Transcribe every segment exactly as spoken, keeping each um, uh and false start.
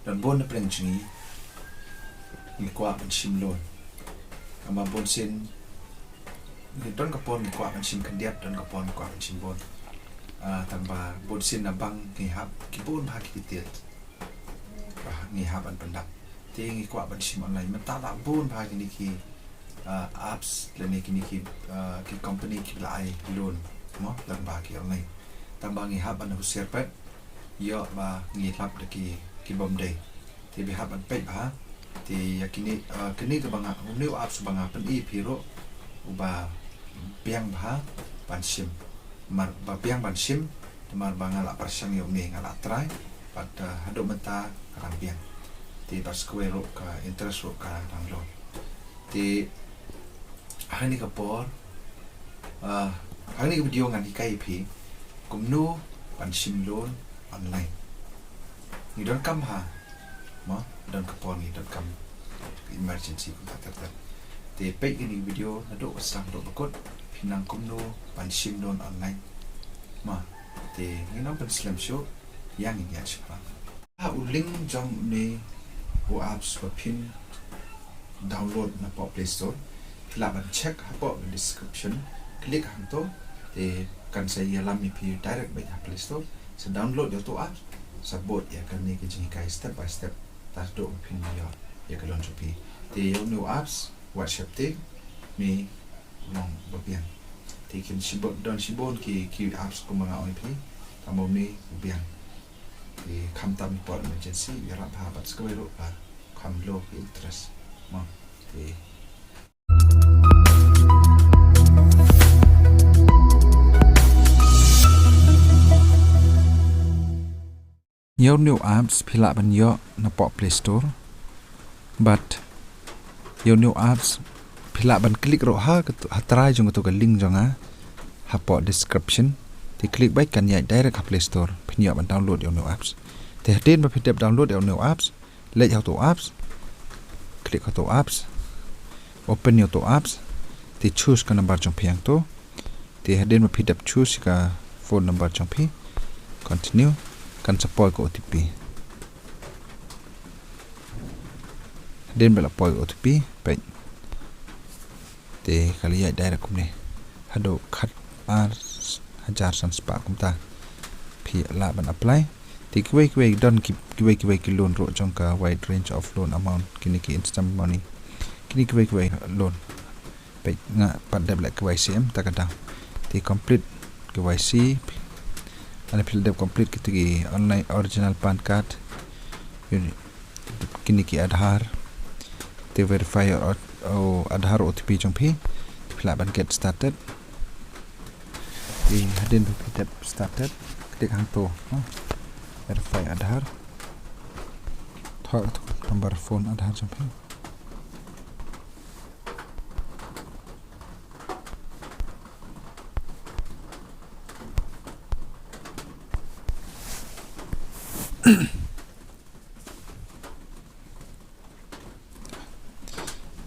Don bun na pdeng jong ngi ngi kwah ban shim loan. Kaba bun sien ngi don ka por ngi kwah ban shim khyndiat, don ka por ngi kwah ban shim bun. Ah, tang ba bun sien na bank ngi hap ki bun bha ki detail ba ngi hap ban pyndap. Te ngi kwah ban shim online. Mynta la bun bha kine ki, ah, apps lane kine ki, ah, ki company ki la ai loan mo, tang ba ki online. Tang ba ngi hap ban husiar pat ïoh ba ngi lap da ki, ki bym dei. Te phi hap ban peit bha. Te ïa kine, ah, kine kaba nga, une u apps ba nga pyni phi ruh uba biang bha ban shim. Mar ba biang ban shim, te mar ba nga la pyrshang ïa une, nga la try, bad, ah, haduh mynta ka dang biang. Te bad sa kawei ruh ka interest ruh ka dang low. Te ha kane ka por, ah, ha kane ka video ngan hikai ïa phi kumno ban shim loan online. Ngi donkam ha, mo, don ka por ngi donkam emergency kumta ter ter. Te peit kane ka video naduh ba sdang haduh ba kut, phin nang kumno ban shim loan online. Mo, te ngin ym pynslem shuh, ïa ngin ïaid shaphrang. Ha u link jong une u apps ba phin download na poh Play Store, phi lah ban check hapoh description, click hangto, te kan sa ïalam ïa phi direct beit ha Play Store, sa download ïa uto u apps, sa bud ïa kane ka jinghikai step by step, tad haduh ba phin ïoh ïa ka loan jong phi. Te ïa une u apps, wat sheptieng, me long ba biang. Te kin shibun, don shibun ki, ki apps kumba nga ong ïa phi, tangba une u biang. Te khamtam por emergency, ïarap bha bad sa kawei ruh ba kham low ki interest. Mo, te. Ïa une u apps phi lah ban ïoh na poh Play Store. Bad ïa une u apps phi lah ban click ruh ha kato, ha trai jong kato ka link jong nga hapoh description. Te click beit kan ïaid direct ha Play Store. Phin ïoh ban download ïa une u apps. Te hadien ba phi dep download ïa une u apps, leit ha uto u apps. Click ha uto u apps. Open ïa uto u apps. Te choose ka number jong phi hangto. Te hadien ba phi dep choose ka phone number jong phi, continue, kan sa poi ka O T P. Hadien ba la poi ka O T P, peit. Te ka la ïaid direct kumne. Haduh khat ar hajar san spah kumta. Phi lah ban apply. Te kiwei kiwei don ki, kiwei kiwei ki loan ruh jong ka wide range of loan amount, kine ki instant money. Kine kiwei kiwei loan. Peit nga pat dep leh K Y C em, ta ka dang. Te complete K Y C. Lane phi la dep complete kito ki online original PAN card. Kine ki Aadhaar. Te verify your, oh, Aadhaar O T P jong phi. Te phi lah ban get started. Te hadien ba phi dep started, click hangto, ha. Verify Aadhaar. Thoh number phone Aadhaar jong phi.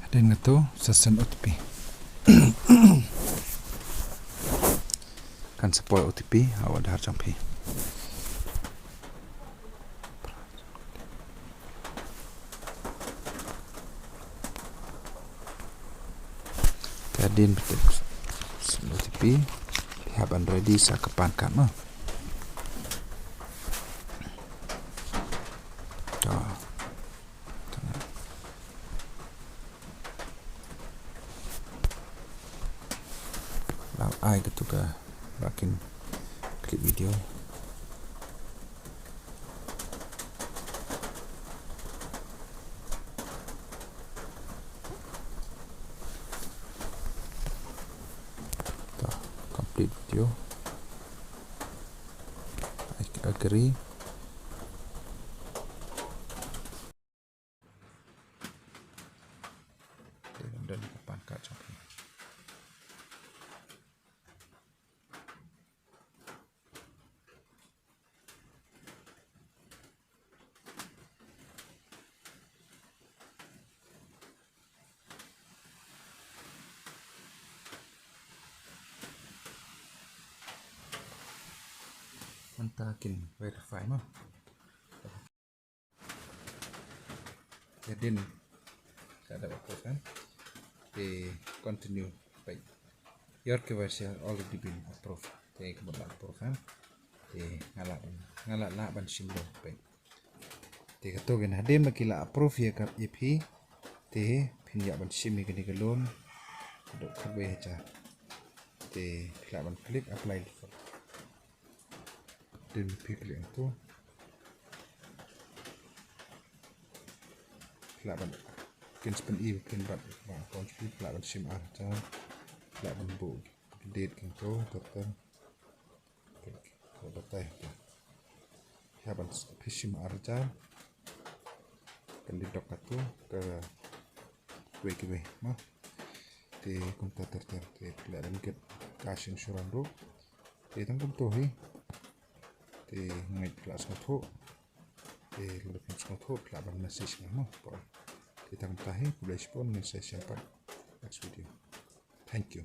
Hadien kato sa send O T P. Kan sa poi O T P ha u Aadhaar jong phi. Te hadien ba tip send O T P, phi hap ban ready sa ka PAN card mo. To. Tang ai kato kaba kin click video. To, complete video. I agree. Te don ka PAN card jong phi. Mynta kin verify mo. Hadien ka dep approve, em. Te continue, peit. Your K Y C has already been approved. Te ka mut la approve, em. Te nga lah ban, nga lah lah ban shim loan, peit. Te kato kein hadien ba ki la approve ïa ka, ïa phi, te phin ïa ban shim ïa kane ka loan. Ka dok khatwei hajar. Te phi lah ban click apply. Hadien ba phi click hangto, phi lah ban, kin sa pyni ba phin bat ba account phi, phi lah ban shim ar hajar. Phi lah ban buh ki date hangto, ter ter. Ko batai. Phi hap ban, phi shim ar hajar. Kan dei dok kato ka kiwei kiwei, mo. Te kumta ter ter, te phi lah ban get cash insurance ruh. Te tang kumto hi. Te ngeit phi lah sngewthuh. Te lada phim sngewthuh phi lah ban message nga, mo. Te tang kumta hi, khublei shibun, ngin sa ïashem pat next video. Thank you.